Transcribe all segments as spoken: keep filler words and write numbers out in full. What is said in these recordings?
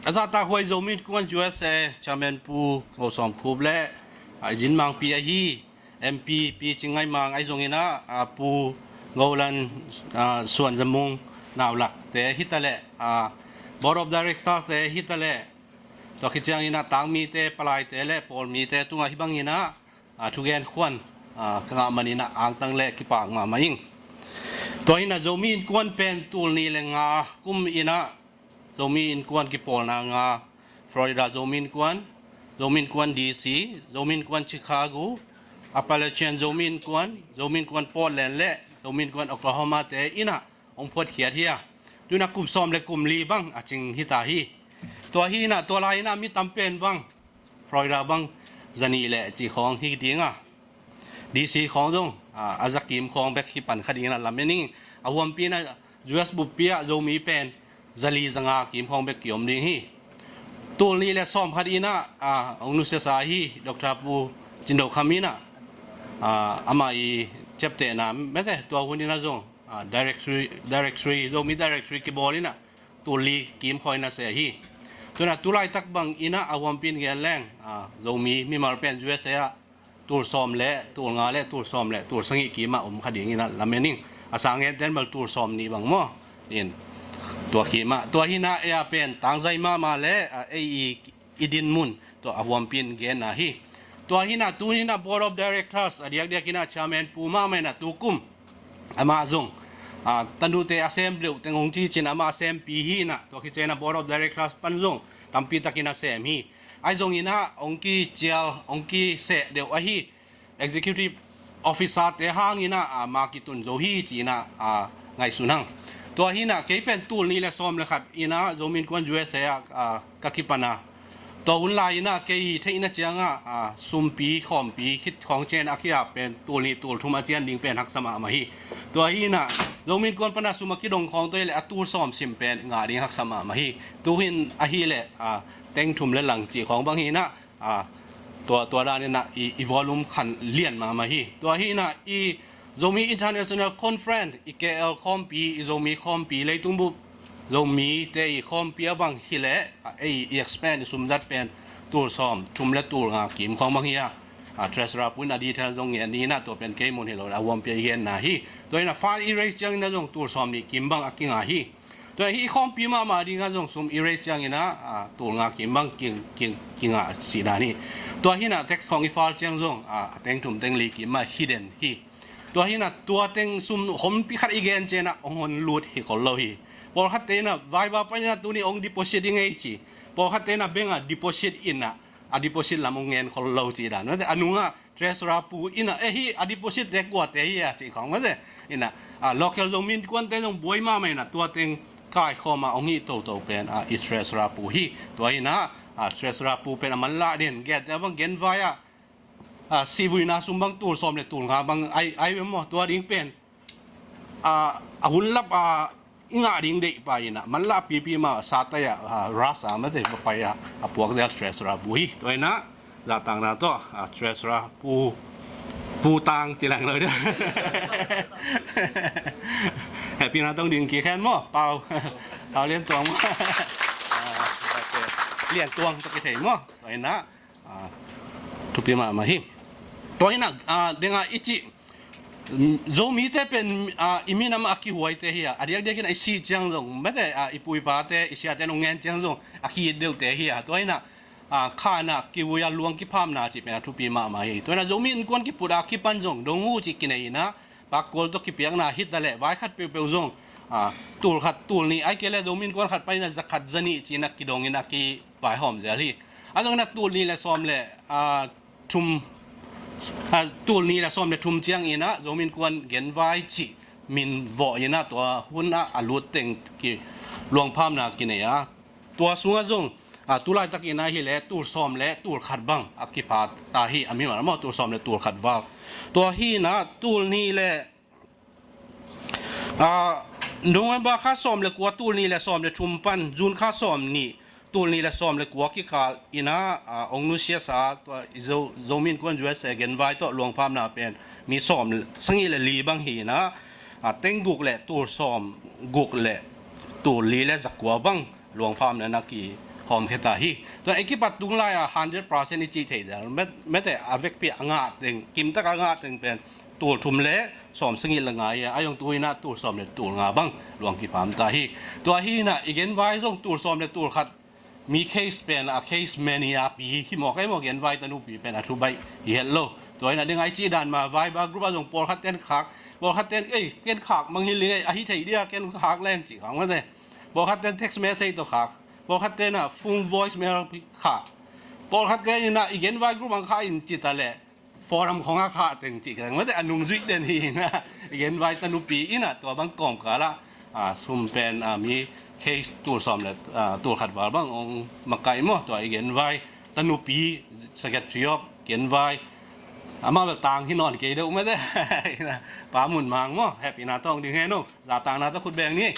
A zahtakhuai Zomi Innkuan U S A Chairman Pu Ngo Sawm Khup le, ah, Zin Mangpi ahi, M P Pi Cing Ngai Mang ahi zongin ah, ah, Pu Ngo Lan, ah, Suan Za Mung Nau Lak te hi ta leh, ah, Board of Directors te hi ta leh, tua khit ciangin ah tangmite, palaite le pawlmite tungah hih bangin ah, ah, thugen khuan, ah, ka ngah manin ah angtang le kipak mahmah ing. Tua hi in ah Zomi Innkuan pen tul nih le nga kum in ah Zomi Innkuan kipawlna nga, Florida Zomi Innkuan, Zomi Innkuan D C, Zomi Innkuan Chicago, Appalachian Zomi Innkuan, Zomi Innkuan Portland le Zomi Innkuan Oklahoma te in ah hong phuatkhiat hi a. Tu in ah kum sawm le kum li bang a cing hi ta hi. Tua hi in ah, tua lai in ah mi tam pen bang Florida bang za nih le cih khawng hi ding a, D C khawng zong, ah, a za kim khawng bek hi pan kha ding in ah lamen ing. A huampi in ah U S buppi ah Zomi pen za li za nga kim khawng bek kiom ding hi. Tul nih le sawm khat in ah, ah, hong nusiasa hi Doctor Pu Cin Do Kham in ah, ah, amah i ciaptehna mete tua hun in ah zong, ah, directory, directory, Zomi directory kibawl in ah tul li kim khawng in ah seh hi. Tu in ah tu laitak bang in ah a huampi in gen leng, ah, Zomi mimal pen U S A ah tul sawm le tul nga le tul sawm le tul sagih kim ah om kha ding in ah lamen ing. A sang gen ten bel tul sawm nih bang maw. In tua kim ah, tua hi in ah ei a pen tangzai mahmah le, ah, ei i, i din mun tua a huampi in genna hi. Tua hi in ah tu in ah Board of Directors a diakdiak in ah Chairman Pu mahmah in ah tu kum amah zong, ah, tanute a sem deuh teng hong ci cin amah a sempi hi in ah, tua khit ciang in ah Board of Directors pan zong tampi takin a sem hi. Ahi zongin ah hong kicial, hong kiseh deuh ahi Executive Officer te hangin ah, ah, ma kitun zo hi ci in ah, ah, ngaihsun hang. Tua hi in ah kei pen tul nih le sawm le khat in ah Zomi Innkuan U S A ah, ah, ka kipan a, tua hun lai in ah kei theihna ciang ah, ah, sumpi khawmpi khit khawng ciang a kiap pen tul nih tul thum a cian ding pen haksa mahmah hi. Tua hi in ah Zomi Innkuan pan a sum a kidong khawng tua hi leh a tul sawm sim pen ngah ding haksa mahmah hi. Tu hi in ahih leh, ah, teng thum le lang cih khawng bang hi in ah, ah, tua, tua dan in ah i, i volume khan lian mahmah hi. Tua hi in ah i Zomi International Conference, i K L khawmpi, i Zomi khawmpi, leitung bup Zomite i khawmpi a bang hi leh, ah, ei i expend i sumzat pen tul sawm thum le tul nga kim khawng bang hi a, ah, Treasurer Pu in a detail zong ngen ni in ah tua pen kei mun hi lo a huampi a i genna hi. Tua hi in ah fund i raise ciang in ah zong tul sawm nih kim bang a kingah hi. Tua hi i khawmpi mahmah ding ah zong sum i raise ciang in ah, ah, tul nga kim bang king, king, kingah cih dan hi. Tua hi in ah tax khawng i file ciang zong, ah, a teng thum teng li kim ah hi den hi. Tua hi in ah tua teng sum huampi khat i gen ciang ah hong hon lut hi khol lo hi. Pawlkhatte in ah vaiba pan in ah tuni hong deposit i ngei ci. Pawlkhatte in ah bank ah deposit in ah, a deposit lam hong ngen khol lo cih dan. A nungah Treasurer Pu in ah, eh, hih a deposit te kuate hi a cih khawng mate. In ah, ah, local Zomi Innkuante zong buai mahmah in ah tua teng kaikhawm a hong hih toto pen, ah, i Treasurer Pu hi. Tua hi in ah, ah, Treasurer Pu pen a manlah den, gente a bang genvai ah, ah, sihvuina sum bang tul sawm le tul nga bang ai, ai ve maw, tua ding pen, ah, a hun lap a i ngah ding deih pa in ah manlah pipi mah satai ah, ah, rush a mate va pai a, a puak zel Treasurer Pu hi. Tua hi in ah zahtakna tawh, ah, Treasurer Pu, Pu Tang ci leng lo dia. Hehpihna tawh ding kikhen maw, Pau, Pau Lian Tuang maw. Ah, Lian Tuang tawh kithei maw. Tua hi in ah, ah, thupi mahmah hi. Tua hi in ah, ah, deng ah i cih, mm, Zomite pen, ah, i minam a kihuaite hi a, a diakdiak in ah i si ciang zong mate, ah, i pu i pate, i siate nong ngen ciang zong a ki-it deuhte hi a. Tua hi in ah, ah, kha in ah kivui a luang kiphamna cih pen a thupi mahmah hi. Tua hi in ah Zomi Innkuan kiput a kipan zong dong uh cih kinei in ah, pakkual tawh kipiakna hi ta leh vai khat peuhpeuh zong, ah, tul khat tul nih ahih kei leh Zomi Innkuan khat pan in ah za khat za nih ci in ah kidong in ah kivaihawm zel hi. A zong in ah tul nih le sawm le, ah, thum, ah, tul nih le sawm le thum ciang in ah Zomi Innkuan genvai cih min vawh in ah tua hun ah a lut teng ki luangphamna kinei a, tua sungah zong, ah, tu laitak in ah hi leh tul sawm le tul khat bang a kipha ta hi, a mimal maw, tul sawm le tul khat val. Tua hi in ah tul nih le, ah, November kha sawm le kua, tul nih le sawm le thum pan June kha sawm nih, tul nih le sawm le kua kikal in ah, ah, hong nusiasa tua i Zo, Zomi Innkuan U S A genvai tawh luangphamna pen mi sawm sagih le li bang hi in ah, ah, teng guk le tul sawm guk le tul li le za kua bang luangphamna na ki, khawm khia ta hi. Tua i kipat tung lai-a hundred percent i cih thei zel. Mete a vekpi a ngah teng, kimtak a ngah teng pen tul thum le sawm sagih le nga hi a, a zong tu hi-in ah tul sawm le tul nga bang luang kipham ta hi. Tua hi-in ah i genvai zong tul sawm le tul khat mi case pen a case mania pi hi mawk ei maw, genvai tanupi pen a thu baih hi het lo. Tua hi-in ah ding a i cih dan mah Viber group ah zong pawlkhat ten khak, pawlkhat ten ei ken khak mang hi ling ei, a hi thei dia ken khak leng cih khak mate. Pawlkhat ten text message tawh khak, pawlkhat ten ah phone voicemail khak, pawlkhat ten in ah i genvai group ang khak in cih ta leh forum khong a khah teng cih khang mate, a nungzuih den hi-in ah i genvai tanupi in ah tua bang kawmkal ah, ah, sum pen, ah, mi case tul sawm le, ah, tul khat val bang hong makaih maw, tua i genvai tanupi secretary of genvai amah bel tang hi nawn kei deuh mate. Pa Mun Mang maw, hehpihna tawh hong ding hen aw. Zatakna tawh khut beng ni.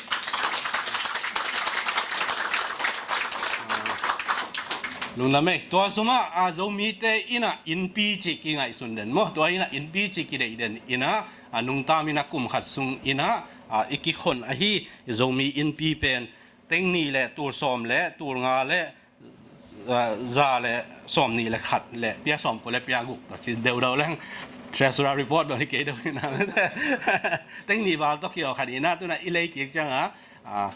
Lungdam ei. Tua sungah, a, Zomite in ah innpi cih kingaihsun den maw, tua in ah innpi cih kideih den in ah, a, nungta in ah kum khat sung in ah, a, i kikhon ahi Zomi innpi pen teng nih le tul sawm le tul nga le, a, za le sawm nih le khat le pia sawm kua le pia guk tawh ci deuhdeuh leng, treasurer report bel hi kei deuh hi-in ah, teng nih val tawh kiaw khat in ah, tu-in ah i lei kik ciangah, a,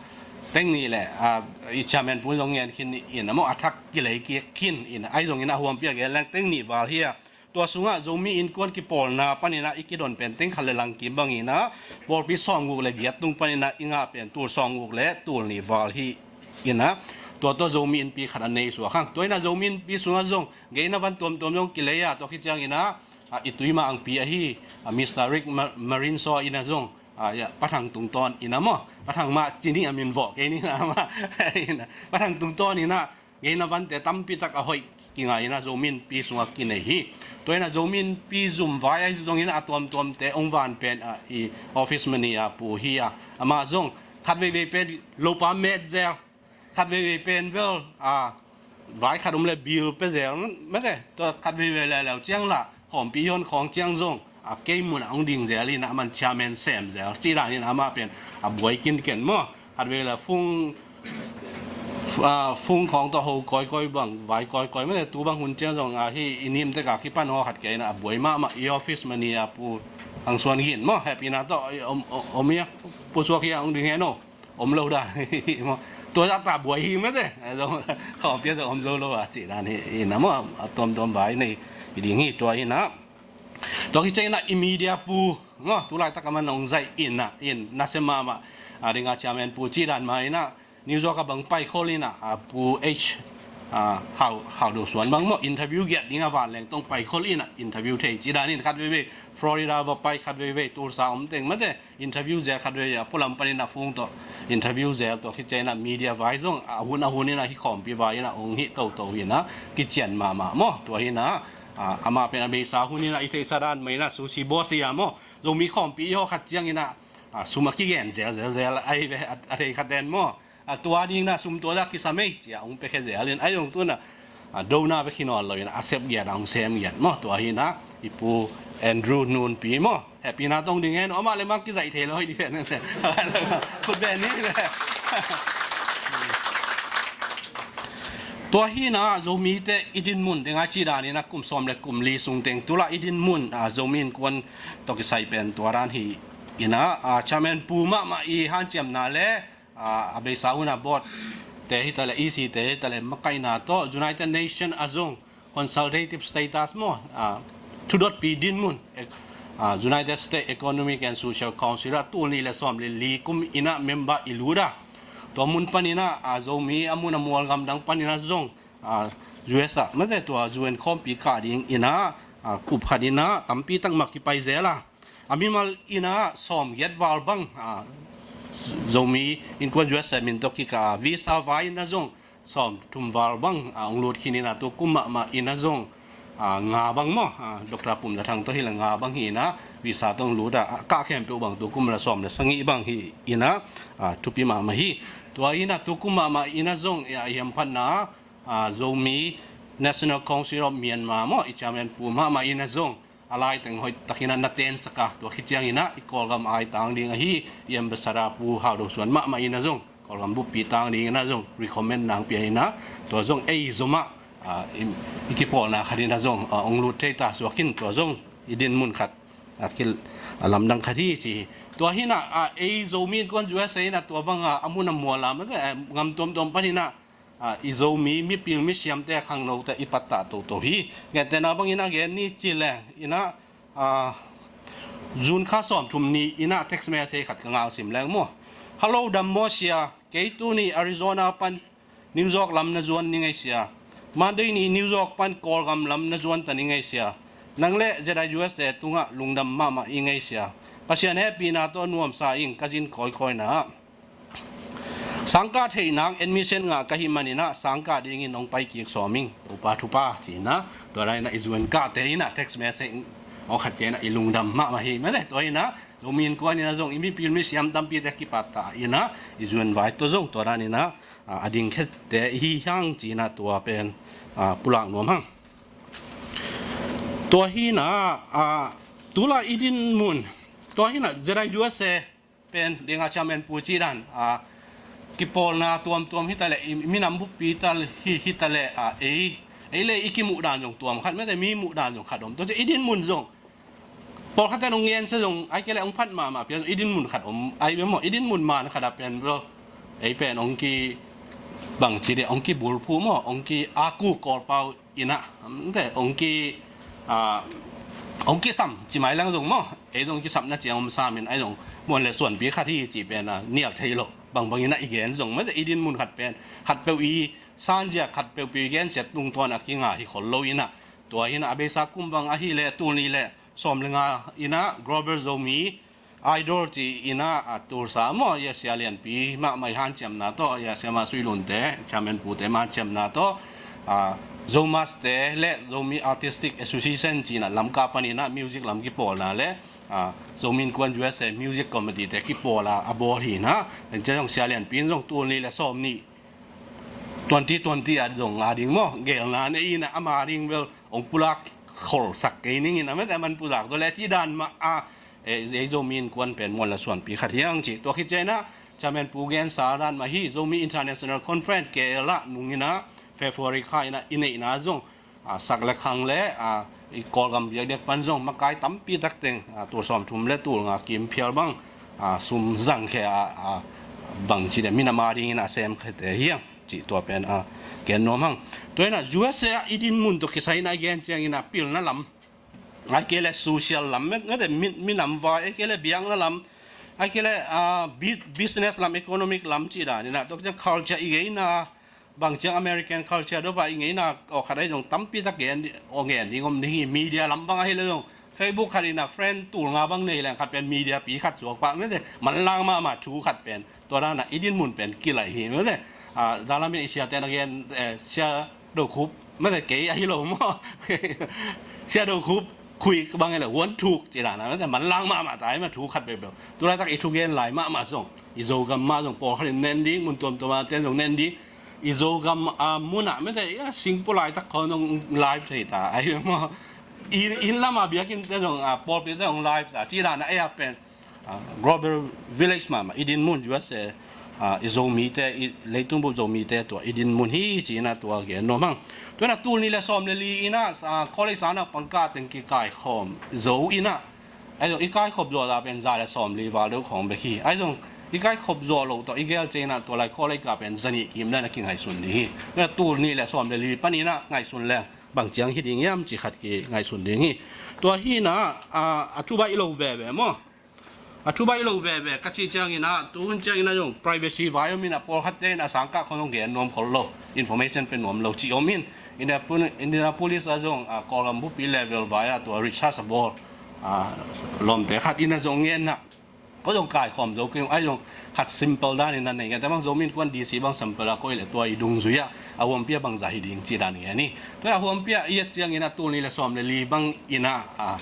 teng nih le, a, i chairman pu zong ngen khin in ah maw, a thak kilei kik khin in ah, ahi zongin ah a huampi a gen leng teng nih val hi a. Tua sungah Zomi Innkuan kipawlna panin ah i kidon pen teng khat le lang kim bangin ah pawlpi sawmguk le giat tung panin ah i ngah pen tul sawmguk le tul nih val hi-in ah, tua tawh Zomi Innpi khat a nei suak hang. Tua in ah Zomi Innpi sungah zong geina van tuamtuam zong kilei a, tua khit ciangin ah, a, i tui mah angpi ahi, a, Mister Rick Ma-, Marinsaw in ah zong, a, ya, Pa Thang tungtawn in ah maw, Pa Thang mah ci ni, a min vawh kei ni na mah, in ah, Pa Thang tungtawn in ah geina vante tampi tak a hoih kingah in ah Zomi Innpi sungah kinei hi. Tua in ah Zomi Innpi zum vai ahi zongin ah a tuamtuamte hong van pen, a, i office manager pu hi a, amah zong khat veivei pen lopa met zel, khat veivei pen bel, a, vai khat om le bill pia zel mate, tua khat veivei leuleu ciang lah khawmpi i hon khawng ciang zong, a, kei mun ah hong ding zel in ah aman chairman sem zel cih dan in ah amah pen a buai kinken maw. Khat vei le phone, a, phone khawng tawh ho kawikawi bang, vai kawikawi mate, tu bang hun ciang zong, a, hi i nim tek a kipan aw khat kei in ah a buai mahmah i office manager pu Thang Suan Gin maw, hehpihna tawh om, om, om hi a, Pu Suak hi a hong ding hen aw. Om lo dan hi maw. Tua zah ta buai hi mate. Khawmpi ah zong om zo lo a cih dan hi in ah maw, a tuamtuam vai nei hi ding hi. Tua hi-in ah, tua khit ciangin ah i media pu maw, tu laitak a man hong zaih in ah, in nasem mahmah, a, ding a chairman pu cih dan mah in ah, New York ah bang paikhol in ah, a, Pu H, a, Hau, Hau Do Suan bang maw, interview giat ding a van leng tawh paikhol in ah interview thei cih dan in, khat veivei Florida va pai, khat veivei Tulsa om teng mate, interview zel, khat vei a pualam panin a phone tawh interview zel, tua khit ciangin ah media vai zong a hun a hun in ah hih khawmpi vai in ah hong hih toto hi-in ah kician mahmah maw. Tua hi-in ah, a, amah pen a beisa hun in ah i theihsa dan mah in ah sushi boss hi a maw, Zomi khawmpi i hawh khat ciangin ah, a, sum a kigen zel zel zel ahi ve, a, a thei khat den maw. A, tua ding na sum tua zah kisam ei ci a hong pia khia zel in, ahi zong tu-in ah, a, dona bek hi nawn lo in a sep giat a hong sem giat maw. Tua hi-in ah i Pu Andrew Nunpi maw, hehpihna tawh hong ding hen aw, amah le mah kizaih thei lo hi ding hen. Khut beng ni ve. Tua hi-in ah Zomite i dinmun ding a cih dan in ah kum sawm le kum li sung teng tu lah i dinmun, a, Zomi Innkuan tawh kisai pen tua dan hi-in ah, a, chairman pu mahmah i hanciamna le, a, a beisa hun a board te hi ta leh, E C te hi ta leh makaihna tawh United Nation ah zong consultative status maw, a, thudotpi dinmun, e, a, United States Economic and Social Council ah tul nih le sawm le li kum in ah member i lut a, tua mun panin ah, a, Zomi a mun a mual gamdang panin ah zong, a, U S ah mate, tua U N khawmpi kah ding in ah, a, kup khat in ah tampi tak mah kipai zel a, a mimal in ah sawmgiat val bang, a, Zomi Innkuan U S A min tawh kikah a, visa vai in ah zong sawmthum val bang, a, hong lut khin in ah, tu kum mahmah in ah zong, a, nga bang maw, a, Doctor Pum Za Thang tawh hi leh nga bang hi in ah, visa tawh hong lut a, a, kah khempeuh bang tu kum leh sawm le sagih bang hi in ah, a, thupi mahmah hi. Tua in ah tu kum mahmah in ah zong, a, i hamphatna, a, Zomi National Council of Myanmar maw, i chairman pu mahmah in ah zong a laiteng hoih takin ah na tensak a, tua khit ciangin ah i Kawlgam aitang ding ahi i ambassador pu Hau Do Suan mahmah in ah zong Kawlgam buppi tang dingin ah zong recommend nang pia in ah, tua zong ei zom ah, ah, i, i kipawlna khat in ah zong, ah, ong lut thei ta suak in, tua zong i dinmun khat, ah, kil, ah, lamdang khat hi ci hi. Tua hi in ah, ah, ei Zomi Innkuan U S A in ah tua bang, ah, a mun a mual lam, ah, ngam tuamtuam pan in ah, ah, i Zomi mipil misiamte khangnote i pattah toto hi. Gentehna bangin ah gen ni ci leng in ah, ah, June kha sawmthum ni in ah text message khat ka ngah sim leng maw. Hello, dam maw sia, kei tuni Arizona pan New York lam na zuan ni ngei sia. Monday ni New York pan Kawlgam lam na zuan ta ni ngei sia. Nang le Z I U S A tungah lungdam mahmah i ngei sia. Pasian hehpihna tawh nuamsa ing ka zin kawikawi na ah. Sangkah theihnak admission ngah ka hih manin ah sangkah dingin nong pai kik sawm ing, Topa thupha, ci in ah. Tua dan in ah i zuan kahte in ah text message ong khat ciang in ah i lungdam mahmah hi mate. Tua hi in ah Zomi Innkuan in ah zong i mipil misiam tampite kipattah in ah i zuan vai tawh zong tua dan in ah, ah, a ding khete hi hang ci in ah tua pen, ah, pulak nuam hang. Tua hi in ah, ah, tulai i dinmun, tua hi in ah Z I U S A pen ding a chairman pu cih dan, ah, kipawlna tuamtuam hi ta leh, i minam buppi ta hi, hi ta leh, ah, ei, ei le i kimuh dan zong tuam khat mate, mi muh dan zong khat om. Tua ciang i dinmun zong pawlkhatte nong ngen sia zong ai kei leh ong phat mahmah pia zong i dinmun khat om ai ve maw. I dinmun man khat a pen bro, ei pen ong ki bangci deh, ong kibulphuh maw, ong ki aku Kawlpau in ah, mate, ong ki, ah, ong kisam ci mai lang zong maw, ei zong kisapna ciang om sam in ai zong muan le suanpi khat hi ci pen, ah, nial thei lo. Bangbang in ah i gen zong mate, i dinmun khat pen khatpeuh i sanzia, khatpeuh pi gensia tungtawn a kinga hi khol lo in ah. Tua hi in ah a beisa kum bang ahih leh tul nih le sawm le nga in ah Global Zomi Idol ci in ah, ah, Tulsa maw, ya Sia Lianpi mahmah i hanciamna tawh, ya Sia Ma Sui Lun te, chairman pute mah hanciamna tawh, ah, Zomas te le Zomi Artistic Association ci in ah Lamka pan in ah music lam kipawlna le, ah, Zomi Innkuan U S A Music Committee te kipawl a a bawl hi in ah. Tua ciang zong Sia Lianpi in zong tul nih le sawm nih twenty twenty ah zong a ding maw, gelna nei in ah ama ding bel ong pulak kholsak kei ning in ah mate, man pulak tawh le cih dan mah a, eh, ei Zomi Innkuan pen muan le suanpi khat hi hang ci. Tua khit ciang in ah chairman pu gensa dan mah hi, Zomi International Conference K L ah nung in ah February kha in ah i neihna zong, ah, sak le khang le, ah, i Kawlgam biakdiak pan zong makai tampi tak teng, ah, tul sawmthum le tul nga kim phial bang, ah, sum zang khe a, ah, bangci deh, minam a ding in ah sem khete hi hang. Cih tua pen, ah, gen nuam hang. Tua in ah U S A ah i dinmun tawh kisai in ah gen ciang in ah pilna lam, ai kei leh social lam, mate, mi, minam vai, ai kei leh biakna lam, ai kei leh, ah, bu-, business lam, economic lam cih dan in ah, tua ciang culture i ngeina, bang ciang American culture dawh pah i ngeina, aw khat ai zong tampi tak gen di, aw gen ding om ding hi, media lam bang ahi leh zong Facebook khat in ah friend tul nga bang nei leng khat pen media pi khat suak pah mate, manlang mahmah thu khat pen. Tua dan ah i dinmun pen kilaih hi mate. Ah, zalam in i siate na gen, eh, Sia Do Khup mate, kei ahi lo maw. Sia Do Khup khui bang hi leh huan thuk ci dan ah mate, manlang mahmah ta hi mah thu khat peuhpeuh. Tulaitak i thugen lai mahmah zong, i Zogam mah zong pawlkhat in nen ding, mun tuamtuam a ten zong nen ding. I Zogam, ah, mun ah mate, ya, Singpore laitak khawng zong live thei ta ahi maw. I, inn lam a biakinn te zong, ah, pawlpi te zong live ta cih dan ah ei a pen, ah, global village mahmah i dinmun U S A, ah, i Zomite, i leitung bup Zomite tua i dinmun hi ci in ah tua gen nuam hang. Tua in ah tul nih le sawm le li in ah, ah, college sang ah pangkah teng kikaikhawm zo in ah, ai zong i kaikhop zawh zah pen za le sawm li val deuh khawng bek hi. Ai zong i kaikhop zawh loh tawh i gel ciang in ah tua lai college kah pen za nih kim dan a kingaihsun ding hi. Tua in ah tul nih le sawm le li pan in ah ngaihsun leng bang ciang hi ding hiam cih khat kingaihsun ding hi. Tua hi in ah, ah, a thu baih lo veve maw. A thu baih lo veve ka cih ciang in ah, tu hun ciang in ah zong privacy vai om in ah, pawlkhatte in ah sangkah khawng zong gen nuam khol lo, information pe nuam lo cih om in. Indianapolis, Indianapolis ah zong, ah, Kawlgam buppi level vai ah tua research a bawl, ah, lawmte khat in ah zong ngen ah, ko zong kaikhawm zo kei ung, ai zong khat simple dan in ah nei ngen, tua bang Zomi Innkuan D C bang sample a koih leh tua i dungzui ah a huampi ah bangzah hi ding cih dan ngen hi. Tua a huampi ah i et ciang in ah tul nih le sawm le li bang in ah, ah,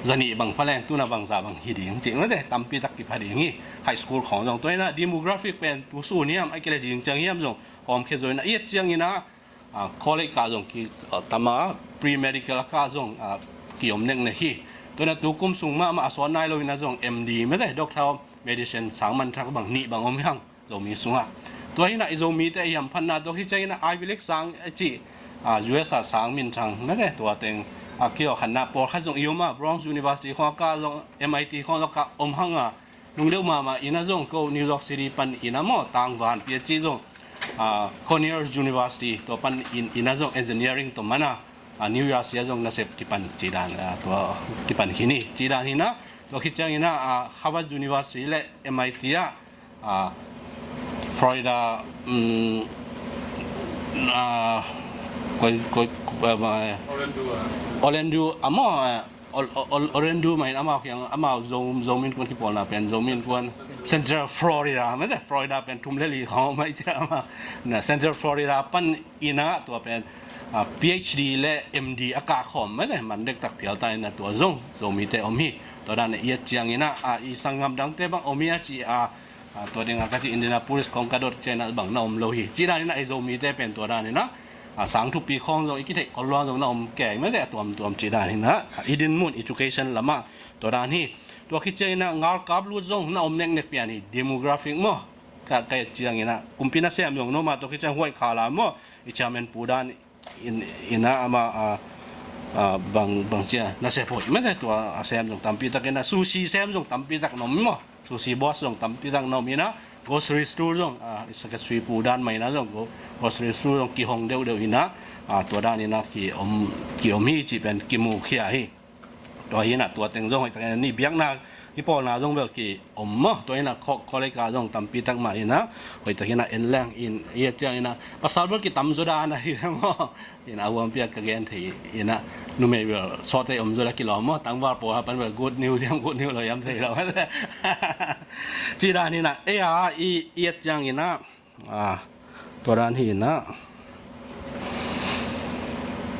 za nih bang pha leng tu in ah bangzah bang hi ding cih mate, tampi tak kipha ding hi. High school khawng zong tua in ah demographic pen tu sun hiam, ai kei leh zing ciang hiam zong hawmkhia zo in ah i et ciang in ah, ah, college kah zong ki, ah, tam a, pre-medical kah zong, ah, ki om neknek hi. Tua in ah tu kum sung mahmah a sawt nai lo in ah zong M D mate, Doctor of Medicine sang man thak bang nih bang om hi hang Zomi sungah. Tua hi-in ah i Zomite i hamphatna, tua khit ciangin ah Ivy League sang a cih, ah, U S a sang minthang mate, tua teng, ah, kiawh khatna pawlkhat zong i om a, Bronx University khawng a kah zong, M I T khawng zong a kah om hang a, lungdeuh mahmah in ah zong ko New York City pan in ah maw, tangvanpi a cih zong, ah, Cornell University tua pan in, in ah zong engineering tawh man a, ah, New Jersey ah zong nasep kipan cih dan, ah, tua kipan khin hi cih dan hi-in ah, tua khit ciangin ah, ah, Harvard University le M I T ah, ah, Florida, um, ah, koi, koi, koi, ah, Orlando ah. Orlando ah maw, ah, Ol-, ol-, ol-, Orlando mah in amau kiang, amau Zo-, Zomi Innkuan kipawlna pen, Zomi Innkuan Central Florida, mate, Florida pen thum le li khawng mah i cih a, amau na Central Florida pan in ah tua pen, ah, P H D le M D a kah khawm, mate, man dektak phial ta in ah tua zong Zomite om hi. Tua dan a i et ciangin ah, ah, i sanggam dangte bang om hi a ci a, ah, tua ding a ka cih Indianapolis khawng ka dot ciangin ah bang na om lo hi. Cih dan in ah i Zomite pen tua dan in ah, ah, sang thupi khawng zong i kitheih khol luang zong na om kei mate, a tuamtuam cih dan hi-in ah, ah, i dinmun education lam ah tua dan hi. Tua khit ciangin ah ngalkap lut zong na om neknek pian hi, demographic maw. Ka, ka et ciangin ah kumpi nasem zong na om a, tua khit ciang huai kha la maw, i chairman pu dan in, in ah amah, ah, ah, bang, bang ci a, nasep hoih mate, tua a sem zong tampi tak in ah, sushi sem zong tampi tak na om maw. Sushi boss zong tampi tak na om in ah, grocery store zong, ah, i secretary pu dan mah in ah zong gro-, grocery store zong kihong deuhdeuh in ah, ah, tua dan in ah kiom, kiom hi cih pen kimukhia hi. Tua hi-in ah tua teng zong hoih takin ah, ni biakna kipawlna zong bel kiom maw. Tua hi-in ah kho-, college ah zong tampi tak mah in ah, hoih takin ah en leng in, i et ciangin ah pasal bel kitam zaw dan ahi maw. In a huampi a ka gen thei in ah, numei bel sawt thei om zaw le kilawm maw, tangval pawl a pan bel good news hiam, good news lo hiam thei lo. Cih dan hi-in ah, ei a i, i et ciangin ah, ah, tua dan hi-in ah,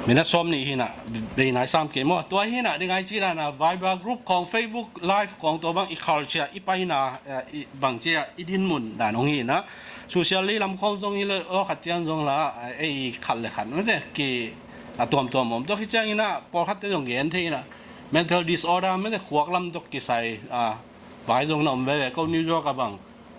minute sawm nih hi-in ah, bei nai sam kei maw. Tua hi-in ah, ding ai cih dan ah, Viber group khawng, Facebook Live khawng, tua bang i culture, i paina, eh, i bang ci a, i dinmun dan hong hi-in ah, social lei lam khawng zong hi lo, aw khat ciang zong la, ah, ei khat le khat mate, ki, a tuamtuam om. Tua khit ciangin ah pawlkhatte zong gen thei in ah, mental disorder mate, khuak lam tawh kisai, ah, vai zong na om veve, ko New York ah bang,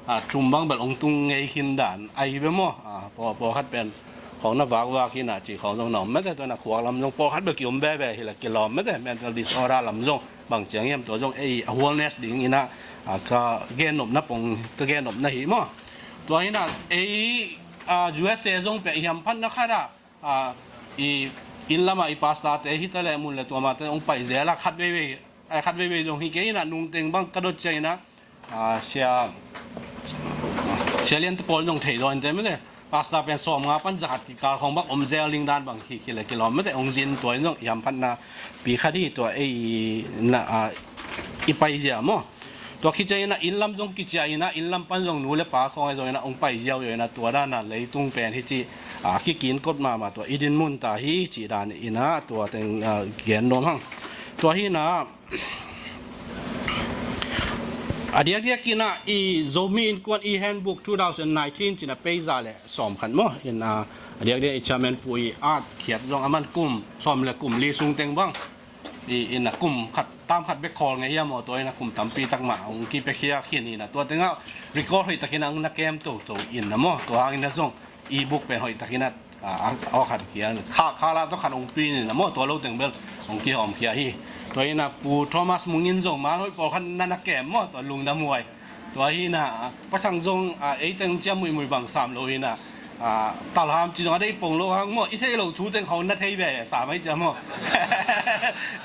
ah, tum bang bel hong tung ngei khin dan ahi ve maw. Ah, paw-, pawlkhat pen khawng na vakvak in ah cih khawng zong na om mate, tua in ah khuak lam zong pawlkhat bel kiom veve hi le kilawm mate, mental disorder lam zong bang ciang hiam, tua zong ei awareness ding in ah, ah, ka gennopna pong, ka gennopna hi maw. Tua hi-in ah ei, ah, U S A zong pen i hamphatna khat ah, ah, i inn lam ah i pastor te hi ta le mun le tua mah te hong pai zel a, khat veivei, ah, khat veivei zong hi kei in ah, nungteng bang ka dot ciangin ah, ah, sia, sia liante pawl zong thei zaw in te mate, pastor pen sawmnga pan zakhat kikal khawng bang om zel ding dan bang hi, hi le kilawm mate, hong zin, tua in zong i hamphatna pi khat hi, tua ei na, ah, i pai zia maw. Tua khit ciangin ah inn lam zong kiciah in ah, inn lam pan zong nu le pa khawng ahi zongin ah hong pai ziau ziau in ah, tua dan ah leitung pen hi ci, ah, kikin kot mahmah, tua i dinmun ta hi cih dan in ah, tua teng, ah, gen nuam hang. Tua hi-in ah, a diakdiak in ah i Zomi Innkuan e-handbook two thousand nineteen ci-in ah page za le sawm khat maw. In ah, a diakdiak i chairman pu i at khiat zong a man kum sawm le kum li sung teng bang. I, in ah kum khat, tam khat bek khawl ngei hiam maw, tua in ah kum tampi tak mah hong kipiakhia khin in ah, tua teng ah record hoih takin ah hong na kem toto in ah maw. Tua hangin ah zong e-book pen hoih takin ah, ah, ah, aw khat kia, kha, kha la tawh khat hong print in ah maw, tua lo teng bel hong kihawmkhia hi. Tua in ah Pu Thomas Mung in zong man hoih pawlkhat na na kem maw, tua lungdam huai. Tua hi-in ah, ah, Pa Thang zong, ah, ei teng ciang muihmuih bang sam lo in ah, ah, talham ci zong a deih pong lo hang maw, i theih loh thu teng khawng na thei ve sam hi ciang maw.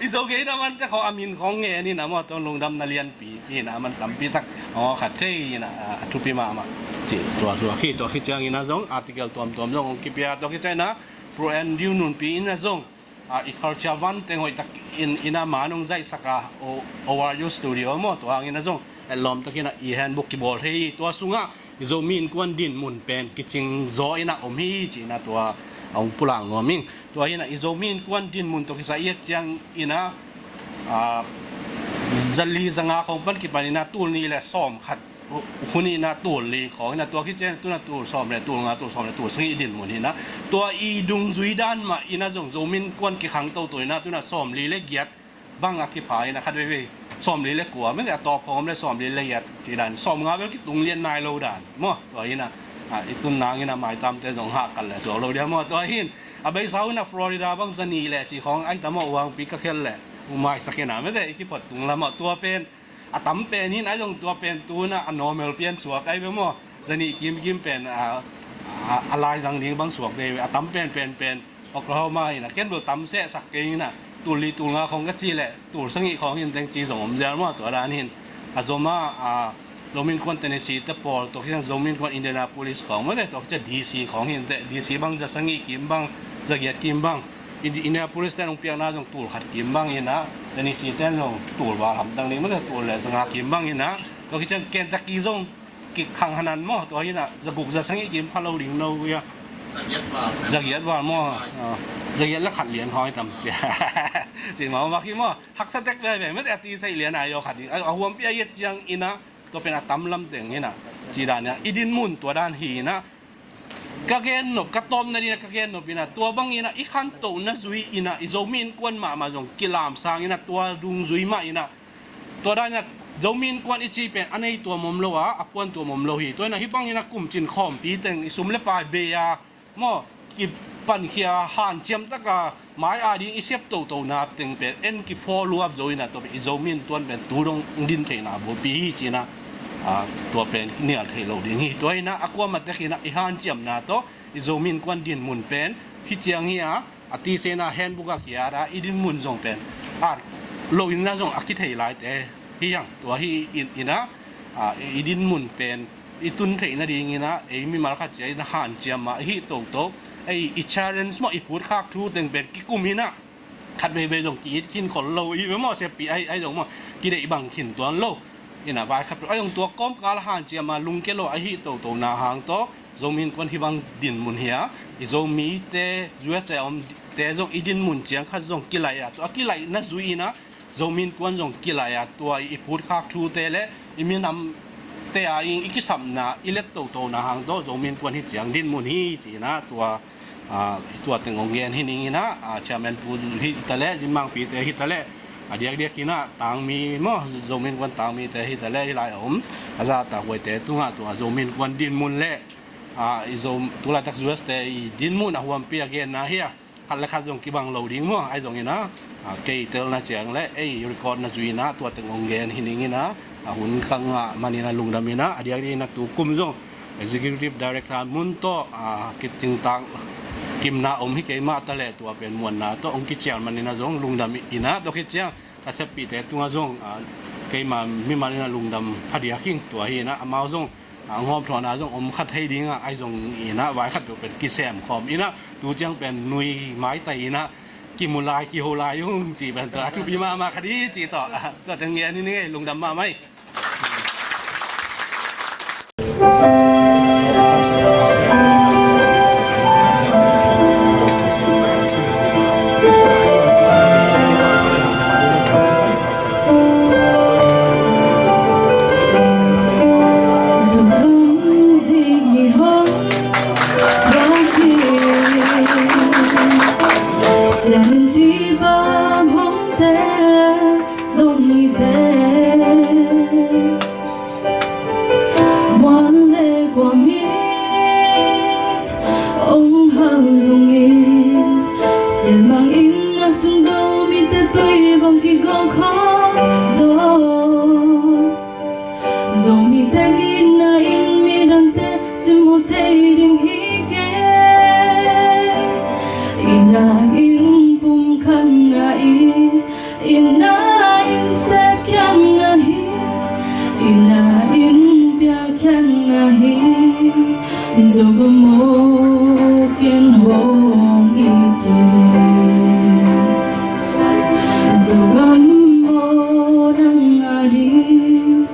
I Zo gei na man te khawng a min khawng ngen in ah maw, tua lungdamna lianpi hi-in ah, a man tampi tak, aw khat thei in ah, ah, a thupi mahmah. Ci, tua, tua khi, tua khi ciangin ah zong article tuamtuam zong hong kipia, tua khi ciangin ah Pu Andrew Nunpi in ah zong, ah, i culture van teng hoih tak in, in ah man hong zaihsak a, O-, O R U studio maw, tua hangin ah zong etlawm takin ah e-handbook kibawl thei hi. Tua sungah i Zomi Innkuan dinmun pen kicing zaw in ah om hi ci-in ah tua hong pulak nuam ing. Tua hi-in ah i Zomi Innkuan dinmun tawh kisai i et ciangin ah, ah, zali zanga khawng pan kipan in ah tul nih le sawm khat hun in ah tul li khawng in ah, tua khit ciang tu-in ah tul sawm le tul nga, tul sawm le tul sagih i dinmun hi-in ah, tua i dungzui dan mah in ah zong Zomi Innkuan kikhang toto in ah tu-in ah sawm li le giat bang a kipha in ah, khat veivei sawm li le kua, mate, a tawp khawng om le sawm li le giat cih dan, sawm nga bel kitung lian nai lo dan maw. Tua hi-in ah Ah, i tun nangin a maitamte zong hah kal le suak lo dia maw. Tua hin a beisa un a Florida bang za nih le ci khawng ai ta maw, uangpi ka khel le umai sakin a mete i kiphot tung la maw. Tua pen a tam pen hin ai zong tua pen tun a, a normal pian suak ai ve maw. Za nih kimkim pen a, a, a laizang ding bang suak dei ve. A tam pen pen pen Oklahoma in a ken bel tam sehsak kei in a, tul li tul nga khawng ka ci le tul sangih khawng hin teng ci zong om zial maw. Tua dan hin a zom a, a Zomi Innkuan Tennessee te pawl, tua khit ciang Zomi Innkuan Indianapolis khawng mawte, tua khit ciang D C khawng hin teh, D C bang za sangih kim bang, za giat kim bang. Indi-, Indianapolis te nong piakna zong tul khat kim bang in a, Tennessee te zong tul val hamtang ding mawte, tul le za nga kim bang in a, tua khit ciang Kentucky zong kikhang hanan maw, tua hi na, za guk za sangih kim pha lo ding no ia. Za giat val maw. Ah, za giat la khat lian hoi tam. Ci maw, mak hi maw. Haksa tek veve, mete a ti sai lian a yo khat ding. A, a huampi a iat ciang in a, tua pen a tam lam teng hi na. Ci dan ia, i din mun tua dan hi na. Ka gen nop, ka tawpna ding a ka gen nop in a, tua bang in a, i khantohna zui in a, i Zomi Innkuan mahmah zong kilamsang in a, tua dungzui mah in a, tua dan a Zomi Innkuan i cih pen a nei tuam om lo a, a puan tuam om lo hi. Tua in a hih bangin a kumcin khawmpi teng i sum le pai bei a maw, kipankhia hanciam taka mai a ding i sep totona teng pen en kifaw luap zo in a, tua pen i Zomi Innkuan pen tu dong din theihna bulpi hi ci in a, a, tua pen nial thei lo ding hi. Tua in a a kuamah tek in a i hanciamna tawh i Zomi Innkuan dinmun pen hih ciang hi a, a ti sena handbook a kiat a i dinmun zong pen at lo in a zong a kithei laite hi hang. Tua hi in, in a, a, i dinmun pen i tun theih nading in a, ei mimal khat cia in a hanciam a, i hih toto, ei i challenge maw, i putkhak thu teng pen kikum in a, khat veivei zong ki-it khin khol lo i ve maw, seppi ai, ai zong maw, kideih bang khin tuan lo. In a vai khat ai zong tua kawmkal hanciam a lungke lo a hih totona hang tawh Zomi Innkuan hih bang dinmun hi a, i Zomite, U S A omte zong i dinmun ciang khat zong kilaih a, tua a kilaihna zui in a Zomi Innkuan zong kilaih a, tua i putkhak thute le i minamte a ing i kisapna i let totona hang tawh Zomi Innkuan hih ciang dinmun hi ci in a, tua, a, tua teng hong gen hi ning in a, a, Chairman Pu hi ta le, Zin Mangpite hi ta le, a diakdiak in a tangmi maw, Zomi Innkuan tangmite hi ta le, hih lai a om a zahtak huaite tungah tua Zomi Innkuan dinmun le, a, i Zo, tulaitak U S te i dinmun a huampi a genna hi a, khat le khat zong kibang lo ding maw, ai zong in a, a, kei telna ciang le ei record na zui in a tua teng hong gen hi ning in a, a hun ka ngah man in a lungdam in a, a diakdiak in a tu kum zong Executive Director mun tawh, a, kicingtak kimna om hi kei mah ta le tua pen muanna tawh hong kicial man in a zong lungdam in a, tua khit ciang ka seppihte tungah zong, a, keima mimal in a lungdam phadiak hing. Tua hi in a amau zong, a, hong hawmthawhna zong om kha thei ding a, ai zong in a vai khat peuh pen kisem khawm in a, tu ciang pen nui maitai in a kimu lai kiho lai ung cih pen tua a thupi mahmah kha di cih tawh, a, tua teng ngen hi ning ei, lungdam mahmah ei. Zogam zik ni hong suak hi. Sianin ci bam hong tel Zomite mual le kua mi ong hal zongin, sianmang in a sung Zomite tui bang kigawm khawm zaw. Zomite gitna in midangte simmawh thei ding hi kei. Ina in pumkhatna i, ina in sepkhiat na hi, ina in piakkhiat na hi. Zogam aw ken hong it in. Zogam aw nang a ding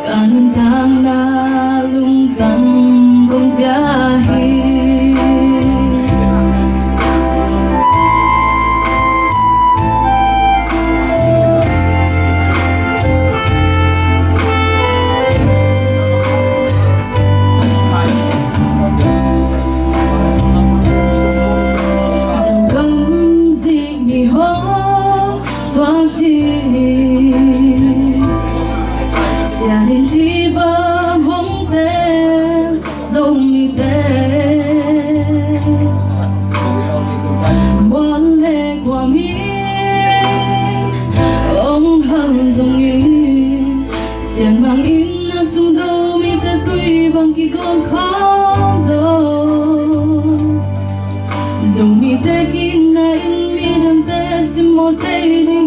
ka nuntakna lungtang kong pia hi. Zogam zik ni hong suak hi. Sianin ci bam hong tel, Zomite Sianmang inn a sung Zomite tui bang kigawm khawm zo. Zomite ki-itna in midangte simmawh thei ding.